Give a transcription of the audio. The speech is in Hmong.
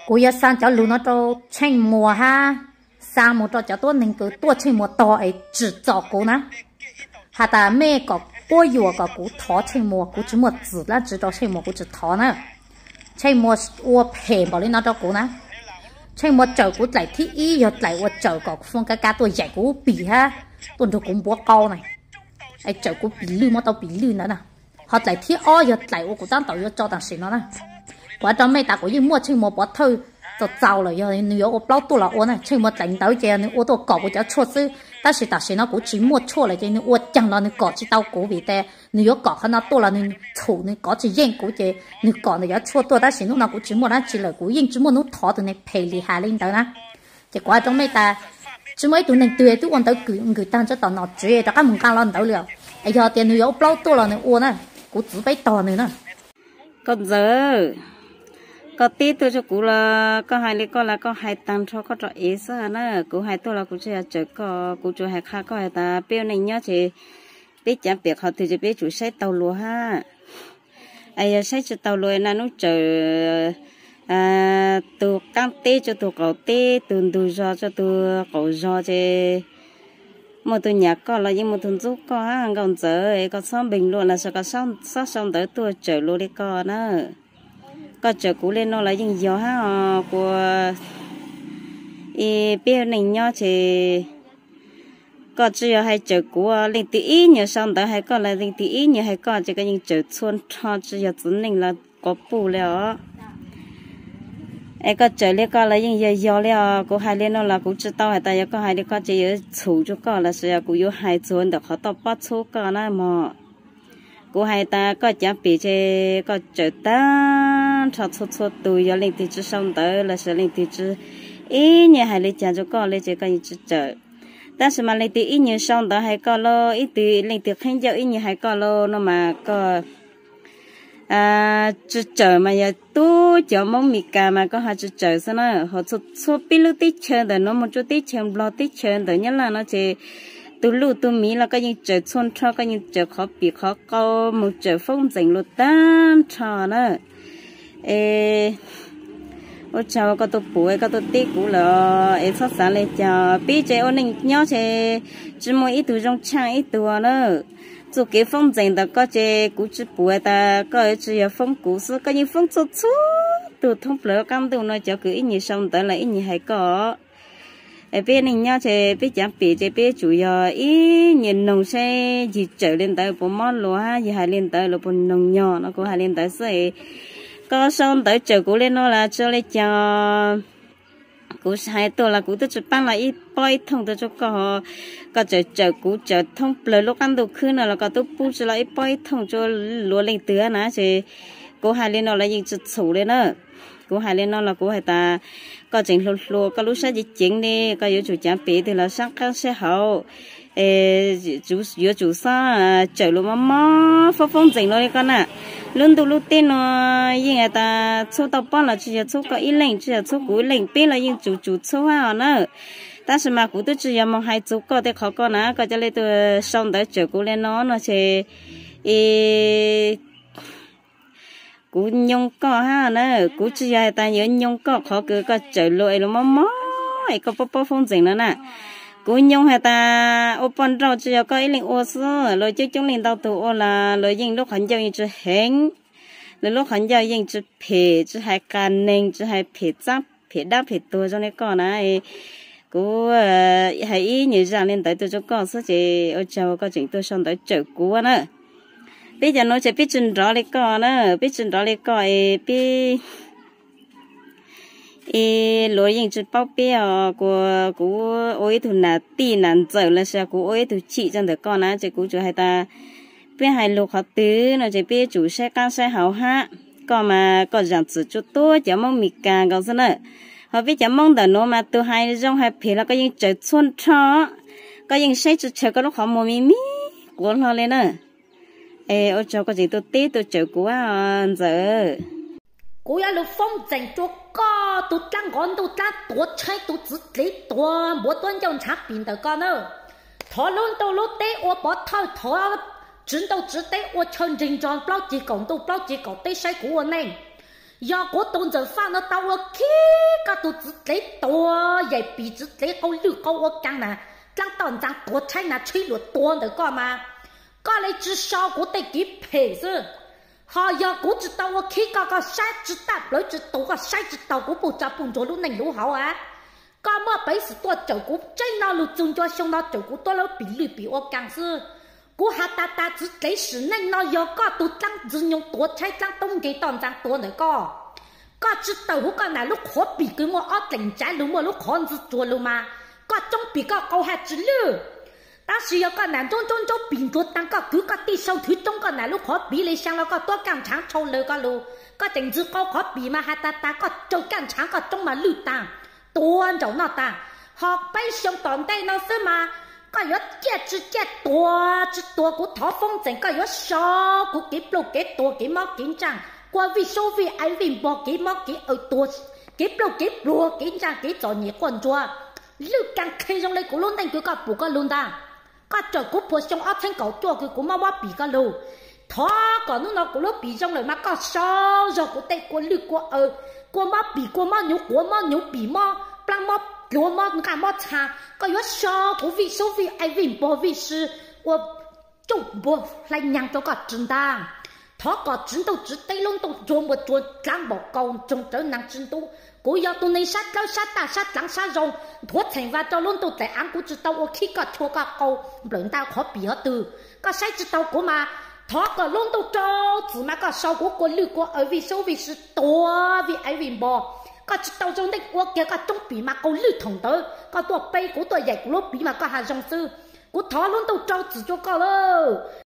Kuv yuav xa cov lus no rau Tsheej Muas hab xa mus rau cov tuab neeg kws tuaj Tsheej Muas tog es tsim txom kuv na, has tas mej kom quab yuam kom kuv thov Tsheej Muas, kuv tsis muaj txim dlaab tsi rau Tsheej Muas, kuv tsis thov na. Tsheej Muas ua phem npaum li no rau kuv na. Tsheej Muas tsawm kuv dlaim thib ib yog dlaim ua tsawm kom Foo Kav Kav tuaj yaim kuv pim hab tuaj nrug kuv npuav qau na, tsawm kuv pim lwj muab tau pim lwj ntawd na. Ho dlaim thib ob yog dlaim ua kuv taab tom yuav tso tam sim no na. Kuv has rau mej tas kuv yeej muaj Tsheej Muas pov thawj txaus txaus lawm, yog nws yuav ua plaub tuaj los ua na. Tsheej Muas dlaim ntawd ces nws ua tuaj kom kuv cov tshuaj xwb, tab sis tam sim no kuv tsis muaj tshuaj lawm ces nws ua caag los nws kom tsis tau kuv, vim tas nws yuav kom qhov no tuaj los nws txhum, nws kov tsis yeej kuv ces nws kom nws cov tshuaj tuaj, tab sis hnub no kuv tsis muaj dab tsi lawm, kuv yeej tsis muaj hnub thov tus neeg phem li has li ntawd na. Ces kuv has rau mej tas tsis muaj ib tug neeg twg twb ua ntawv kws nkws taag tso tom nom tswv rov qab mus nqaa los ntawd li os. Es yog tias nws yuav ua plaub tuaj los nws ua na, kuv txwv peb tog nws na. Koj Ntxawm, koj teb tuaj rau kuv los koj hais li koj los koj hais taag nrho koj rau ev xwb na. Kuv hais tuaj los kuv tsis yog tsawm koj, kuv tsuas hais qha koj has tas peb ua neej nyob ces peb caav pem qhov twg ces peb tsum saib taug luas hab. Es yog saib tsis taug luas na, nub tsawm tug qaab teb tso tug qaum teb, tug ntug zog tso tug qaum zog ces muaj tug nyam koj los yeej muaj tug ntxub koj hab Nkauj Ntxawm. Es koj txhob npeeg luas los sis koj txhob sau ntawv tuaj tsawm luas li koj na. Koj tsawm kuv li no los yeej yog hab os, kuas peb neej nyob ces koj tsis yog hais tsawm kuv, leej twg ib nyuag sau ntawv hais koj los leej twg ib nyuag hais koj ces koj yeej tsawm txhua nrho tsis yog txiv neej los quas puj li os. Es koj tsawm li koj los yeej yog yog li os, kuv hais li no los kuv tsis tau has tas yog koj hais li koj ces yuav txhum rua koj los sis yog kuv yuav hais txug ntawm qhov toj pob txhub koj na mog. Kuv hais tas koj caav pem ces koj tsawm taag nrho txhua txhua tug, yog leej twg tsis sau ntawv los sis leej twg tsis ib nyuag hais li caag rua koj li ces koj yeej tsis tsawm. Tab sis mas leej twg ib nyuag sau ntawv hais koj lauj, ib tug leej twg qheeb ncauj ib nyuag hais koj lauj no mas koj tsis tsawm mas yog tub cov Moob Mes Kas mas koj ho tsis tsawm xwb na. Ho txhua peb lub teb chaws ntawm nuav moog rua teb chaws Nplog teb chaws ntawm Nyab Laj no ces tug luj tug miv los koj yeej tsawm txhua nrho, koj yeej tsawm qhov pim qhov qau moog tsawm foob ntxeem lug taag nrho na. Es ua tsaug koj tuaj pum koj tuaj teb kuv lawm es txhob xaav le caag, peb ces ua neej nyob ces tsis muaj ib tug zoo tshaaj ib tug na. Txuj kev foob ntxeem ntawm koj ces kuv tsis pum tas koj tsis yog foob kuv xwb, koj yeej foob txhua txhua tug thoob plawg lub qaab ntuj no cov kws ib nyuag sau ntawv los ib nyuag hais koj. Es peb neej nyob ces peb caav pem ces peb tsum yog ib nyuag noog saib yug tsawm li ntawd puas mob luas hab yug hais li ntawd luas puas noog nyog no kuv hais li ntawd xwb. Koj sau ntawv tsawm kuv li no los tsis le caag, kuv hais tuaj los kuv tub tsis paab los ib pob ib thooj tuaj rua koj. Koj tsawm tsawm kuv tsawm thoob plawg lub qaab ntuj khwb no los koj tub pub tsis los ib pob ib thooj rua luas leej twg na ces kuv hais li no los yeej tsis txhum li na. Kuv hais li no los kuv has tas koj tseem hluas hluas, koj lub sab ceev ceev li, koj yuav tsum caav pem twg los saab qaab saab hauv, yuav tsum xob tsawm luas mob mob foob foob ntxeem luas li koj na. Lub ntuj lub teb no yeej has tas txhub tau pob los tsis yog txhub koj ib leeg, tsis yog txhub kuv ib leeg, peb los yeej tsum tsum txhub hab os na. Tab sis mas kuv tub tsis yog moog hais txug koj tej qhov koj na, koj ca le tuaj sau ntawv tsawm kuv li no no ces kuv nyoo koj hab na. Kuv tsis yog has tas yuav nyoo koj qhov kws koj tsawm luas es luas mob mob es koj pob pob foob ntxeem no na. Kuv nyoo has tas ua poj nrauj tsis yog koj ib leeg ua xwb, luas coob coob leej ntau tug ua los luas yeej lub qhov ncauj yeej tsis heev, luas lub qhov ncauj yeej tsis phem, tsis hais qas neeg, tsis hais phem txaab phem dab phem tuag zoo li koj na. Kuv hais ib nyuag zaj li ntawd tuaj rua koj xwb ces ua tsaug koj tseem tuaj sau ntawv tsawm kuv na. Peb cov nuav ces peb tsis nrov li koj na, peb tsis nrov li koj es peb es luas yeej tsis paub peb os, kuas kuv ua ib tug nam tij nam ntxawm los sis kuv ua ib tug chim rua ntawm koj na ces kuv tsuas has tas peb hais lug qhov twg no ces peb tsum saib qaab saib hauv hab. Koj mas koj zaam txim rua tuab cov Moob Mes Kas nkaus xwb na. Ho peb cov Moob ntawm nuav mas tug hais zoo hais phem los koj yeej tsawm txhua nrho, koj yeej saib tsis tshaw koj lub qhov muag me me quas hlo li na. Es ua tsaug koj tseem tuaj teb tuaj tsawm kuv ntxawm. Kuv yuav lug foob ntxeem rua koj tug dlaab nqov ntuj dlaab tuav tshaib, tug txwv dlev tuag npuav tuab ncauj ntshaav pim ntawm koj na. Thov lub ntuj lub teb ua pov thawj, thov tswv ntuj tswv teb ua chaw nreeg ntso plaub ceg kaum ntuj plaub ceg kaum teb saib kuv ua neej. Yog kuv tus ntxawm Faj no tau ua khib koj tus txiv dlev tuag, yaim pim txiv dlev qau lwj qau ua kaas na, dlaab toj ntxaas tuag tshaib na, tshib luas tuag ntawm koj mas, koj le tsi sau kuv tej kev phem xwb. Ho yog kuv tsi tau ua khib koj, koj saib tsi tag plawv tsi tus, koj saib tsi taus kuv puj tsa puj ntsuag lub neej lub hauv a. Koj muaj peev xwm tuaj cawm kuv tseeb no lug txug ncua xyoo no cawm kuv tuab lub pim lwj pim ua kaas xwb. Kuv has tas tas txiv dlev sim neej no yog koj tus dlaab ntxwg nyoog tuag tshaib dlaab toob nkeeg toj ntxaas tuag ntawm koj. Koj tsi tawm huv koj nam lub qhov pim kws muaj ob dleeg ntsav lug muaj lub qhov ntxwg tsuag lug mas, koj tsoob pim koj qau haj tsi lwj. Tab sis yog koj nam ntsaub ntsaub ntsaub pim ntsuag taag, koj kwv koj tij sau nthwv tsoob koj nam lub qhov pim le xyaa los koj tuab kaj ntshaav tshau lawg koj lug, koj tseem ntxwg qau qhov pim mas has tas tas koj tsawg kaj ntshaav koj tsoob mas lwj taag, tuag nraum noj taag. Ho peb xyoo tom ntej no xwb mas, koj yuav ciaj tsi ciaj tuag tsi tuag kuv thov foob ntxees koj yuav sau kuv kev pluj kev tuag kev mob kev ntsaag, kua vij sub vij aiv vij npog kev mob kev aw tuag, kev pluj kev pluag kev ntsaag kev txom nyem quaj ntsuag, lwj kaas qhe zoo le kuv lub neej kws koj pum koj lug ntaag. Koj cawm kuv puag xyoo ob txheeb kaum cuaj kws kuv mob mob pim koj lug. Thov kom nub no kuv lub pim zoo lawm mas koj sau zog kuv tej kua lwj kua aw, kua mob pim kua mob nyuv quav mob nyuv pim mob plaab mob dluav mob nqaj mob txha, koj yuav sau kuv vij sub vij aiv vij npog vij si ua cuj npua hlais nyaag rua koj tsi ntaag. Thov kom tsiv ntuj tsiv teb lub ntuj ntsuag npua tsuag dlaav npaum kaus ntsoog rawv naag tsi ntub. Kuv yog tug neeg sab dlawb sab taj sab dlaav sab zoo, nthuav txheem vas rau lub ntuj dlaim aav, kuv tsi tau ua khib koj chua koj qau nplawm ntav qhov pim hov twg. Koj saib tsi tau kuv mas, thov kom lub ntuj rau txim mas koj sau kuv kua lwj kua aw vij sub vij si tuag vij aiv vij npog. Koj tsi tau zoo neej ua kiag koj tsoob pim mas qau lwj thaum ntawd koj tuaj pe kuv tuaj yaim kuv lub pim mas koj has zoo xwb. Kuv thov lub ntuj rau txim rua koj lawm.